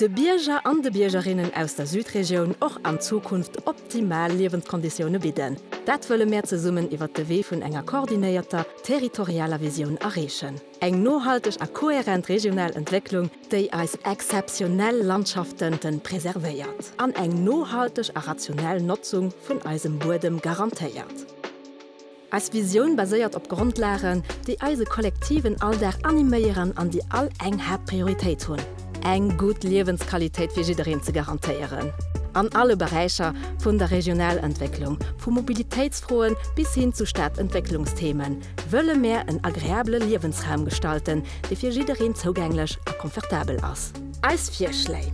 De Bierger an de Biergerinnen aus der Südregioun och an Zukunft optimal Liewenskonditioune bidden, dat wëlle mär zesummen iwwert de Wee vun enger koordinéierter territorialer Visioun erreechen. Eng nohalteg a kohärent regional Entwécklung, déi eis exzeptionell Landschafte preservéiert an eng nohalteg a rationell Notzung vun eisem Buedem garantéiert. Eis Visioun baséiert op Grondlagen, déi eise kollektiven Alldag animéieren an déi all eng Haaptprioritéit hunn, eng gutt Liewensqualitéit fir jiddereen ze garantéieren. An alle Beräicher vun der Regionalentwécklung, vu Mobilitéitsfroen bis hin zu Stadentwécklungsthemen, wëlle mär en agreabele Liewensraum gestalten, dee fir jiddereen zougänglech a confortabel ass. Eis Virschléi,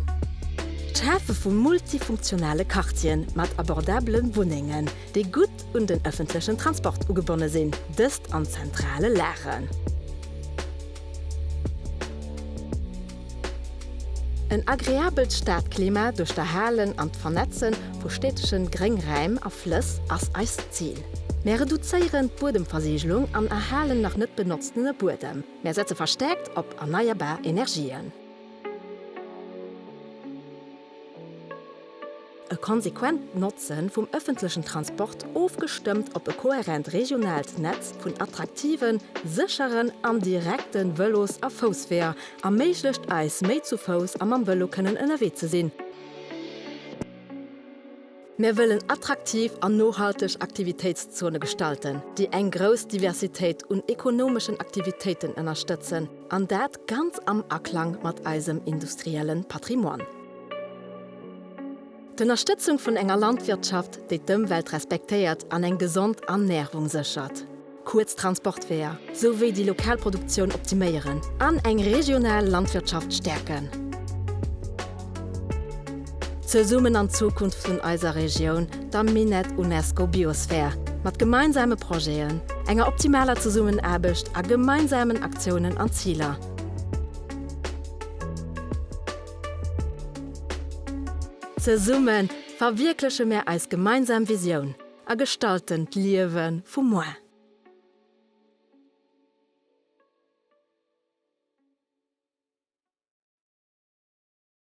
D'Schafe vu multifunktionale Quartieren mat abordabele Wunnengen, déi gutt un den ëffentlechen Transport ugebonne sinn, dëst an zentrale Lagen. En agreabelt Stadklima duerch d'Erhalen an d'Vernetze vu städteschen Gréngräim a Flëss ass eist Zil. Mär reduzéieren d'Buedemversigelung an erhalen nach net benotztene Buedem. Mär setze verstäerkt op erneierbar Energien. E konsequent Notze vum ëffentlechen Transport, ofgestëmmt op e kohärent regionaalt Netz vun attraktiven, sécheren an direkte Vëlos a Foussweeër, erméiglecht eis, méi zu Fouss a mam Vëlo kënnen ënnerwee ze sinn. Mir wëllen attraktiv an nohalteg Aktivitéitszone gestalten, déi eng grouss Diversitéit un ekonomeschen Aktivitéiten ënnerstëtzen, an dat ganz am Aklang mat eisem industrielle Patrimoine. D'Ënnerstëtzung vun enger Landwirtschaft, déi d'Ëmwelt respektéiert an eng gesond Ernärung séchert. Kuerz Transportweeër, sou wéi déi lokal Produktioun optiméieren an eng regional Landwirtschaft stäerken. Zesummen an d'Zukunft vun eiser Regioun, der Minett UNESCO Biosphere, mat gemeinsame Projeten, enger optimaler Zesummenaarbecht a gemeinsamen Aktiounen an Ziler. Zesumme verwierkleche mär eis gemeinsam Visioun a gestalten d'Liewe vu muer.